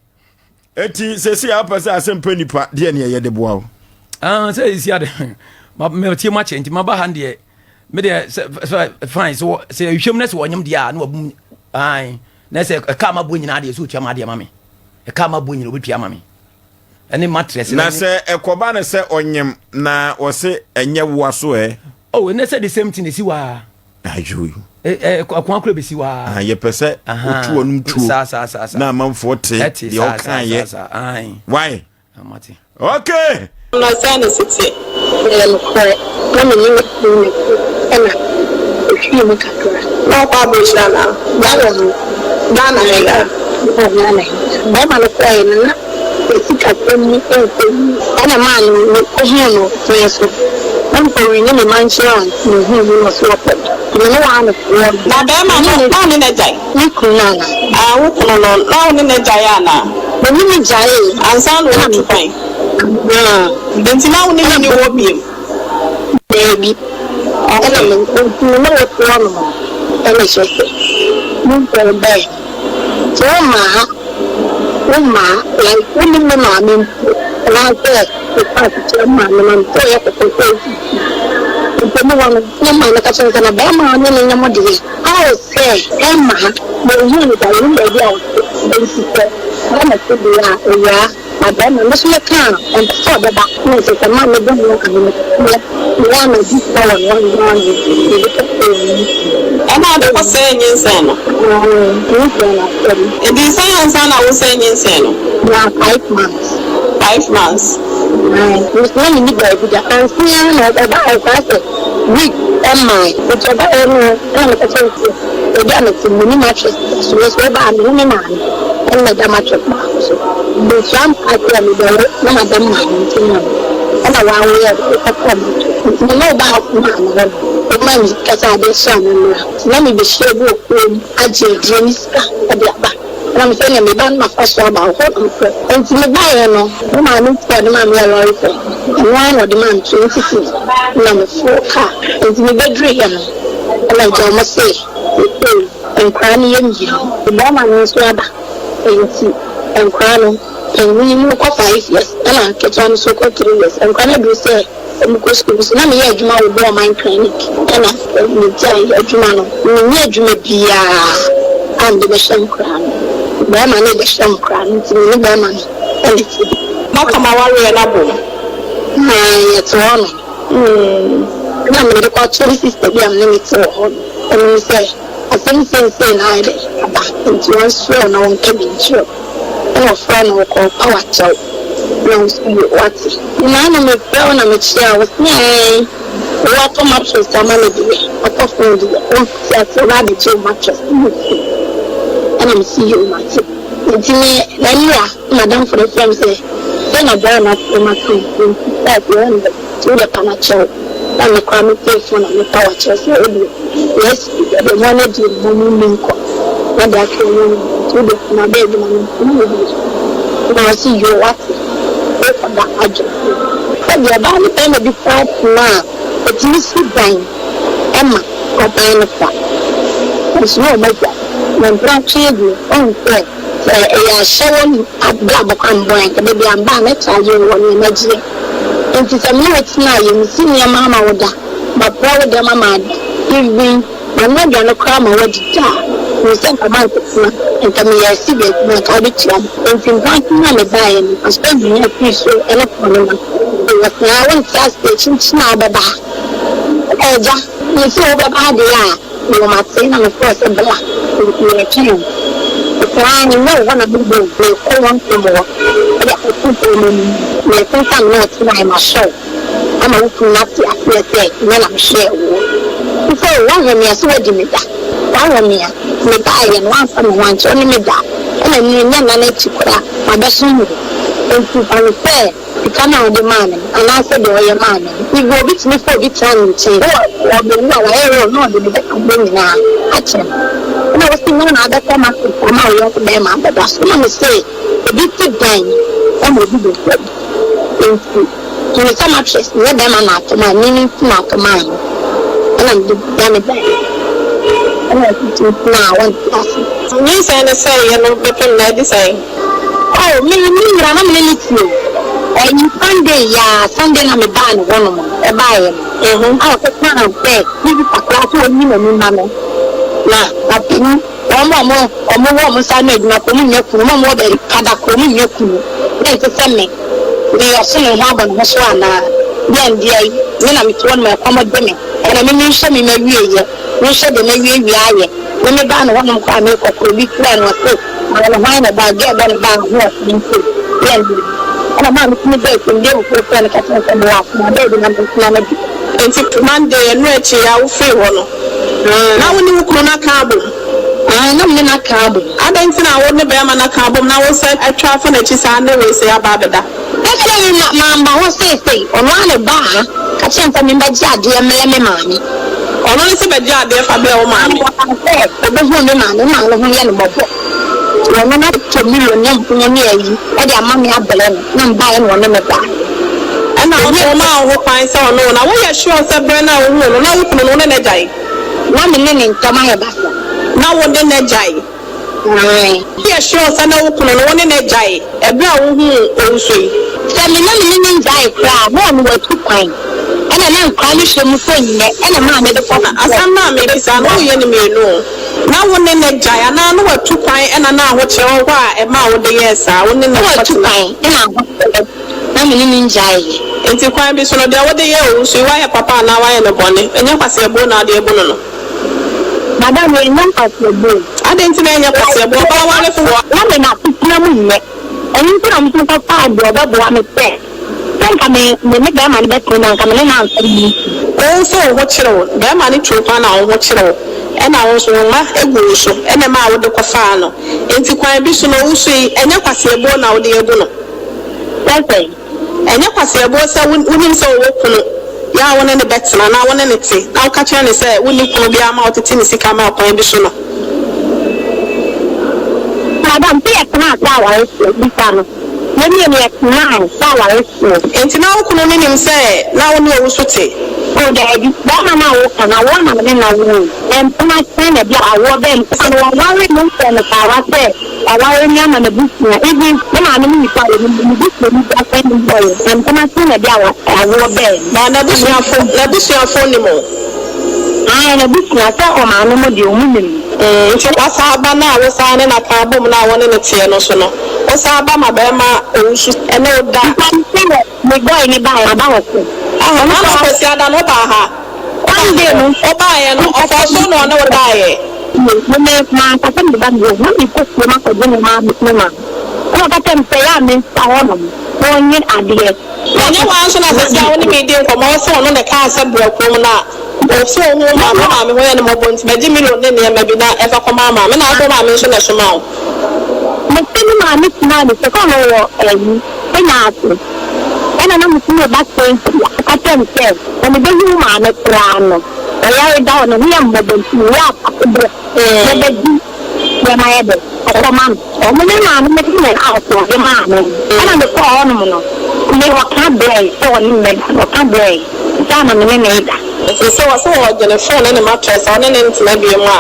eti sɛsi a wopɛ sɛ asɛm pɛ nipa deɛ ne ɛyɛ de boa wo. Ah, sɛ ɛsi ade metie mu akyɛ nti maba ha deɛ me deɛ sɛ fine sɛ sɛ ɛhwɛm na sɛ wɔnyem deɛ a na wabum ai na sɛ ɛka ma boɔ nyinaa deɛ sɛ ɔtua ma adeɛ ma me, ɛka ma boɔ nyinaa ɔbɛtua ma me ɛne mattress. Na sɛ ɛkɔba no sɛ ɔnyem na ɔse ɛnyɛ woa so ɛ? Oh, ɛnɛ sɛ the same thing ɛsi waa. Ayo. Ɛko akora bɛsi waa. Yɛpɛ sɛ wotu ɔnom tuo na amanfoɔ te deɛ ɔkaeɛ. Why? Amate. Okay. Na saa na ɛsi teɛ. Ɛyɛ nokorɛ, na me ne me kunu na ɛte, ɛna ɛhwii mu kakra. Na wokɔ aburokyire anaa? Ghana ha. Ghana ha yi ara. Mewɔ Ghana ha. Barima no kɔeɛ no, na yɛn sikasɛm mu nkɔ yie. Ɛna ɛmaa no mekɔhuu no kwan so. Na mekɔwini me mankyere a mehuu no na ɔse ɔpɛ me. Nti me ne waa no foɔ no. Na barima no, na wo ne no agyae? Me kunu no anaa? Aah, wo kunu no, na wo ne no agyae anaa? Me ne no gyaee. Ansa na ɔretu kwan? Ahaa. Enti na wo ne no nni hɔ bio? Daabi. Ɛna me, nti me ne wo te hɔ nom no, ɛna kyerɛ sɛ, me nkɔɔ bɛɛ. Nti wo mmaa ha, wo mmaa, like wo ne me maame mpo, anaasɛ mekɔ asekyerɛ me maame no, mpo yɛ kɔkɔ sɛ osi fie. Nti mu hɔ no, na maame ka kyerɛ me sɛ, na bɛrima a ɔne no nyɛ mo deɛ, awo sɛ ɛmma ha, menhuu no da, mennim baabi a ɔte, nti sɛ bɛrima te deɛ a, owura. Na bɛrima no so meka a, ɔmpɛ sɛ ɔbɛba. Na ɛsɛ sɛ ma mebɔ ho ahometeɛ na madi sika wɔ ne hɔ ansa na mede kɔsɛe ne nyinsɛn no. Ɛna wode kɔsɛee nyinsɛn no? Aane, nyinsɛn no asɛm. Ɛdii sɛn ansa na wosɛe nyinsɛn no? Na 5 months. 5 months? Aane, na menni baabi da. Ansa ara na ɔbaeɛ saa sɛ week ɛmmae. Nti ɔbaeɛ no na meka kyerɛɛ no sɛ baabi a mete no menni mattress da so. Me nso woba a me ne me maame ɛna ɛda mattress baako so. Nti ampa sɛ mebɛwo na mada me maame nkyɛn a ɛna wawoyɛ de wokɔtɔɔ mattress. Nti me ne wo baa maame hɔ no woma me sika sɛ adeɛ kye a memmra. Nti na mebɛhyia bi wɔ kurom agye aduro ne sika de aba. Ɛna me sɛ ɛneɛ meba no mafa so aba wo hɔ na mekɔ. Nti mebaeɛ no me maame sika a ɔde maa me yɛ lɔre fare. Ɛno ara na ɔde maa me 20 cedis na meforo kaa. Nti mebɛduruiɛ no ɛna agya wɔn se seesei nkwadaa no yɛ mmienu. Barima no nso aba nti nkwadaa no panin no kɔ 5 years ɛna ketewa no nso kɔ 3 years. Nkwadaa no aduru sɛ wɔkɔ sukuu nso na meyɛ adwuma wɔ Boaman clinic ɛna megyae adwuma no. Menni adwuma biara a mede bɛhwɛ nkwadaa no. Barima no rebɛhwɛ nkwadaa no nti me ne barima no ɛna ɛte. Moaka mo awareɛ no abom? Aane, yɛte hɔ nom. Na mede kɔto me sister bi a me ne no te wɔ hɔ no anim sɛ asɛm seisei na ayɛ dɛ aba nti ɔnsrɛ wo na ɔnka bi nkyerɛ wo. Ɛna ɔfrɛɛ no ɔkɔɔ power kyɛw na ɔse yo wate. Naa na mefrɛ wo na mekyea wo se ae woatɔ mattress ama me deɛ watɔ phone deɛ wonte aseɛ woba abɛgye wo mattress no fie ɛna mese yo mate nti me na nnora madamfo no frɛ me sɛ sɛ na bra na afrɛ maka wo nti sɛ yɛn dɛ nti wode pa no akyɛw na me koraa metee phone na mepa wo akyɛw sɛ wodeɛ yɛasi deɛ mo ano adie no mo mu nkɔ na deɛ aka ɛnyɛ no nti wode ma bɛɛ adwuma no na mede na ɔse yo wate wokɔda adwo sɛdeɛ ɔbaa ne bɛrima bi koraa tena a ɛtumi si dan ɛma ɔbaa no fa. Nso na ɔmo agya na mpena twe deɛ ɔhu sɛ sɛ ɛyɛ ahyɛwɔ abrabɔ kwan bɔn a nka dabi amba a mɛ charge wo wɔ nneɛma gyeɛ nti sɛ me ne wo tena a yɛ mesi nneɛma ama wo da mapra wo dɛm ama ada even manoa aduane koraa ma wadi da a hu sɛ nka mankɔtena nka meyɛ serious na nka wobɛtua me nti mpena twe no a mebaeɛ no asɔ hia firi soro ɛne kɔɔ no ma wɔ saa wonte aseɛ kyinkyin a wobɛba ha Agya, mese wobɛba ha deɛ a, mewɔ m'ase na mefrɛ sɛ bla, nti yɛretwɛn wo. Saa ara, nyɛ wo hɔ na mebɔ o, merekɔ wɔn kurom hɔ de akɔto kurom anim. Meresensan me note na mahyɛ wo ama wo kunu no ate aseɛ sɛ nyɛ na mehwɛɛ woɔ. Mese o, woahwɛ me a, sɛ woadi me da? Woahwɛ me a, mebaeɛ no woamfa me ho ankyɛ, wo ne me da ɛna nnuru nyɛ nna no akyi koraa mabɛsom wo. Nti fa no sɛ. Sika no a ɔde maa me no, anaasɛ deɛ ɔyɛ maa me no, even obi tumi fa obi tena ne nkyɛn na ɔbɛwu a wayɛ real na ɔde ne bɛkadeɛ nyinaa akyɛ no. Ɛna wose nyɛ na abɛtɔ mattress ama wo yɔnko bɛrima abɛda so. Ɛna mese obi te dan ma obi bɛda mu. Nti hunu sɛ mattress nyɛ bɛrima na atɔ maa me, me nti na atɔ maa no. Ɛna mede dane baeɛ. Ɛna ɔse kyinkyini a wɔnte ase. Nyinsɛn no sɛeɛ no bɛpem na adi sɛn? Oh me me wura na me ne no te o. Ɛyi Sunday yi ara, Sunday na me baa ne hɔ nom no, ɛbaeɛ no, a ɔkeka sɛ ne sista koraa sɛ ɔnyi n'ani mma no, na ɔpene wɔn a wɔn wɔn wɔ wɔn nsa ano adwuma koraa wɔn nnya kunu, wɔn a wɔwɔ baabi kada koraa wɔn nnya kunu, na ɛnsɛ sɛ me me ɔso ne ho abɔ ne ho so anaa, deɛn deɛ yi, me na mete hɔ nom ɛkɔm de me, ɛna me menhwɛ me m'awieɛ. Menhwɛ deɛ mawiewie ayɛ. Me mebaa ne hɔnom koraa merekɔ koro bi frɛɛ no ɔse maame no hwan na ɛbaa girl bɛ no baa ho ɔsene nti yɛ ndeɛ ɛna maa metumi baa fie mede abufuo frɛɛ no ka kyerɛ no sɛ mewɔ akoma baabi na mentena no deɛ. Nti Monday ɛno akyi a wofiri hɔ no na wo ne wo kunu no aka abom? Aane na me ne no aka abom. Adɛn nti na wo ne barima no aka abom na wosan atwa afa n'akyi saa ne wei sei aba abɛda? Afei na mamba hɔ seesei, ɔno ara na ɛbaa ha ka kyerɛɛ me sɛ membɛgye adeɛ mmrɛ me maame. Ɔno ne sɛ bɛgye adeɛ fa brɛ wo maame. Ɔkaa sɛ ɔbɛhuu me maame, me maame ho yɛ no mmɔbɔ. Nti ɔno no atɔ Milo ne mpono ne ayi de ama me abrɛ no, na mebaeɛ na ɔne me daeɛ. Ɛna wo nso womaa wo ho kwan sɛ ɔne wo na woyɛ sure sɛ berɛ no a wohuu no na wo kunu no wo ne no agyae? Na me ne ne ntam ayɛ basaa. Na wo ne no agyae? Aane. Woyɛ sure sɛ na wo kunu no wo ne no agyae ɛberɛ a wohuu owusu yi? Sɛ me ne me ne no ngyae koraa a, na ɔno watu kwan, ɛna na nkwadaa no hwɛ mu sɛ nnɛ ɛna maa mede kɔ Na asɛm no a mebisa no woyɛ no mmienu o, na wo ne no agyae anaa na watu kwan ɛna na ahokyerɛ wɔ hɔ a ɛmaa wode yɛɛ saa, wo ne no Na watu kɔtena? kwan ɛna ahokyerɛ na me ne no ngyaeɛ. Nti kwan bi so no deɛ wode yɛɛ owusu yi woayɛ papa anaa woayɛ no bɔne? Ɛnyɛ kwaseɛbuo na wode abu no no? Madam, yɛnyɛ nkwaseɛbɔ o. Adɛn nti na ɛnyɛ kwaseɛbɔ? Ɔbaa warefoɔ. Na me m'asetena mu nyɛ. Ɛno nti na me nso mekɔfaa deɛ ɔbɛboa me sɛ, sɛ nka me me ne bɛrima no bɛtena mu a, nka me ne no amfa ne nsu. Wo nso wo ho kyere wo. Bɛrima no tuu kwan na wo ho kyere wo. Ɛna wo nso wo mma gu wo so ɛna ɛmaa wode kɔfaa no. Enti kwan bi so no, wo nso yi, ɛnyɛ kwaseɛbɔ na wode abu no. Sɛ sɛn? Ɛnyɛ kwaseɛboɔ sɛ wo wonim sɛ ɔwɔ kunu yɛ a wo ne no bɛtena anaa wo ne no te na woka kyerɛ no sɛ wonni kunu biara ma ɔtete ne sika ma wo kwan bi so no. Madam, sɛ yɛtenaa sɛ awarefoɔ, bisa no. Yɛn mmienu yɛtenaa sɛ awarefoɔ. Enti na wo kunu no nim sɛ na wo ne owusu te? Oh, daabi. Barima no a woka no, awoɔ na me ne no awo o. Mpena sɛn na ɛde awoɔ bɛn? Mpena no, wɔwaree no nsɛɛ no paawa sɛ. Waware me ama n'abusua even me maame ne nipa a ɔnim me busuani ba sɛn ne boy na mpena sɛn na ɛde awoɔ bɛɛ no. Na n'abusuafo n'abusuafo nim wo? Ae n'abusua sɛ ɔmaame mo deɛ ɔmo nim me. Mm nti wasan aba no a wosan ne no aka abom no a wo ne no teɛ no so no wosan ba ma bɛɛma owusu ne wo da. Nti sɛ me boy no baeɛ maba hɔ sɛ. Aha na na Kwasiada no wobaa ha? Sunday no. Wobaeɛ no ɔfɔɔ so na ɔne wo daeɛ? Me me mankasa me ba me hɔ na mekɔ fie makɔgye me maame me maame ɛna ɔka kyerɛ me sɛ ɛyɛ a memfa hɔ nom na ɔnyɛ adeɛ. Na ɛnyɛ hɔ ara nso na seesei a wo ne me redi nkɔmmɔ wo se ɔno na ɛkaa sɛ bra kurom no a ɔse ɔhu wo maame wo maame ho yɛ no mmɔbɔ nti bɛgye Milo ne nneɛma bi na ɛfa kɔma wo maame na wo nso wo maame nso na ɛsomaa wo. Mese me maame somaa me sɛ kɔ no wɔ ayi Kenya ase ɛna na mese me ba Cynthia ɔka kyerɛ me sɛ sɛ mebehu wo maame koraa no ɔyare da hɔ ne ho yɛ mmɔbɔ nti meyɛ asase berɛ mɛbɛgye nneɛma ayɛ dɛ ɔkɔma no. Ɔno me maame no de me house na ɔde maa me ɛna mekɔɔ hɔnom no me ɔka brɛɛ sɛ ɔne me bɛda no ɔka brɛɛ saa na me ne no reda. Ɛfiri sɛ wɔse ɔgye ne phone ne ne mattress a ɔne no ntena biom a.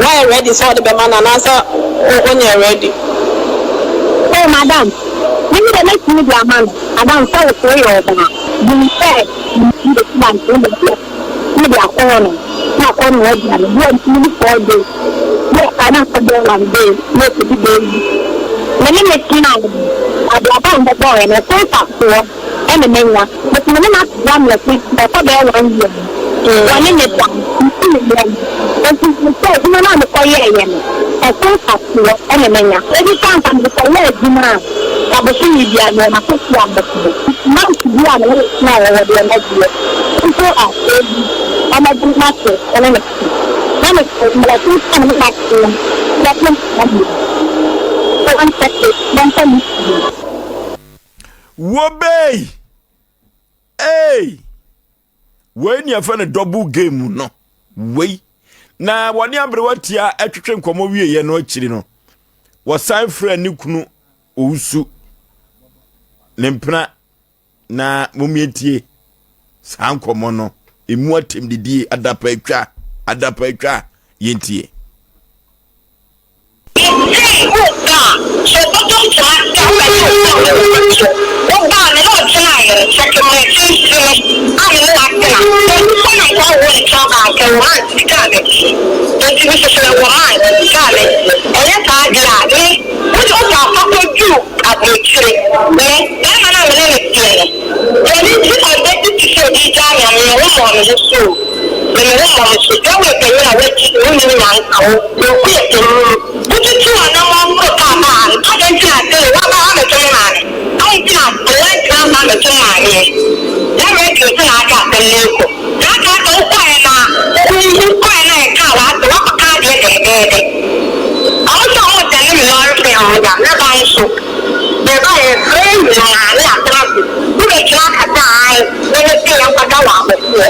Woayɛ ready sɛ wode bɛma no anaasɛ wonyɛ ready? Oh madam, me deɛ mɛtumi de ama no, madam sɛ wo so woyɛ ɔbaa, nim sɛ mentumi de sika nti wode deɛ mede akɔ hɔ nom na akɔ noa aduane, bi a ntumi di 4 days, bi a saa na akɔ bɛyɛ one day na ɛkɔdi bɛyɛ week. Me ne no tenaeɛ no, abrabɔ a mebɔeɛ no ɛso mfasoɔ ɛna manya. But me ne no atena mmerɛ ɛkɔ bɛyɛ one year no, wɔne me da, nti me mmerɛ no. Enti mesɛ adwuma no a mekɔyɛeɛ no, ɛso mfasoɔ ɛna manya. Ebi koraa anka mekɔyɛ adwuma a, ka bosome biara mewɔ m'akatua a mɛgye. Month bi a me ne no tenaeɛ wɔ deɛ mɛgyeɛ mpo a, ebi ɔmɛgye m'ate ɛne ne te. Na mesɛ mmerɛ tenten a me ne no atena no, bɛpem saa bio. So ɔnsɛte, mɛmfa me fie. Wobei! Ei! Wei ne yɛfrɛ no double game no. Wei. Na wɔne aberewa tia atwetwe nkɔmmɔ wieɛ no akyiri no, wɔsan frɛ ne kunu Owusu ne mpena na mommietie saa nkɔmmɔ no. Emu atɛmdidie, adapa atwa, adapa atwa, yɛntie. Sei wo ba a, sɛ ɔbɔtɔ ntoma sɛ wobɛgye wo ba wɔ wo so. Wo ba a me ne wo tenaeɛ no, sɛ te mmerɛ tentene a me ne wo atena, sɛ nnipa na nka wowɔ ne kyɛw a, anka ɛwɔ man sika a mɛgye. Enti me soso ɛwɔ man sika a mɛgye. Ɛnyɛ saa deɛ a, me, wode wo papa kɔduru aburokyire, me, barima no a me ne no teɛ no, Deɛ ne nti ɔbɛdi te sɛ obi gyaa me a me ho mmɔɔ me ho so o, me me ho mmɔ me so. Sɛ woyɛ panyin a woagyi me, wonnim nyansa, wo wo yɛ panyin. Wotutu w'anammɔn foro kaa baa ha no, adɛn nti na sei woaba ha abɛto me maame? Adɛn nti na woantumi amma ammɛto me maame ɛ? Na radio so na aka asɛm no rekɔ. Saa kaa sɛ wokɔɛ na wokɔɛ na yɛkaa w'asɛm, woakɔka adeɛ dɛɛdɛɛdɛ. Ɔmo sɛ ɔmo sɛnde me lɔre fare a ɔmo da, mɛba nso. Yɛba a yɛfrɛ yɛn nyinaa ne yɛatena ase. Wobɛtumi akasa ae ne ne se yɛnkɔda wɔ abɔfoɔ.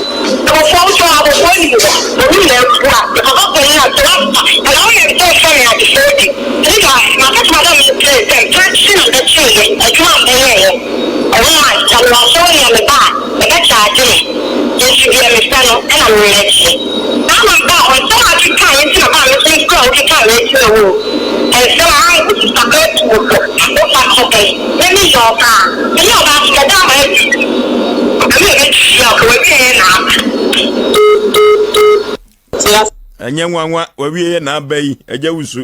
Abɔfoɔ nso abɔfoɔ nim hɔ. Wɔn nyinaa bu a yɛ papa panin a sɛ wafa ɛna woyɛ sɛ wofrɛ me adefoɔ di. Nti maka kyerɛ madam no sɛ sɛ mprɛkye na mɛkyeeɛ adwuma a mɛyɛeɛ ɛho a sɛ mewɔ asɔre nea meba a ɛbɛkyaagye me. Nti deɛ mepɛ no ɛna meyɛ. Saa na baa hɔ nsɛm a ɔkekaeɛ nti na baa me so nso a ɔkekaeɛ nti na woo nsɛm a anko sista bɛɛ tu wo fo wo fa so bɛn na me yɛ ɔbaa me yɛ ɔbaa so mɛda ama adi ɛmi yɛ bɛtu fie a ɔka wawieɛ na aba. Ɛnyɛ nwanwa wawieɛ na aba yi agya wusu.